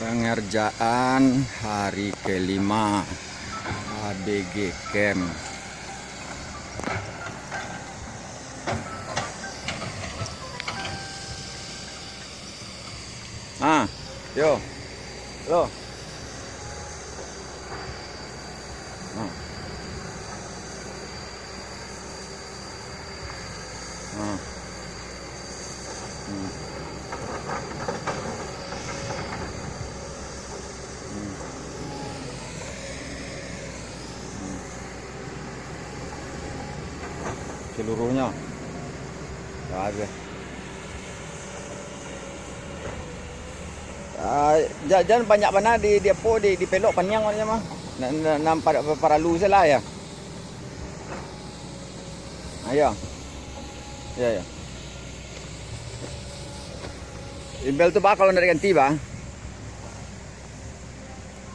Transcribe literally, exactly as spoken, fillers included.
Pengerjaan hari kelima A B G Camp. Ah, yo. Lo. Ah. Ah. Hmm. Hmm. Hmm. Seluruhnyo. Yo, habis. Ah, ja-, jan banyak bana di, di apo, di, di pelok paniang maknyo mah. Na-, na-, nan pa-, paralu se lah, yo. Ah, yo. Yo, yo. Imbel tu, bah, kalau ndak diganti, bah.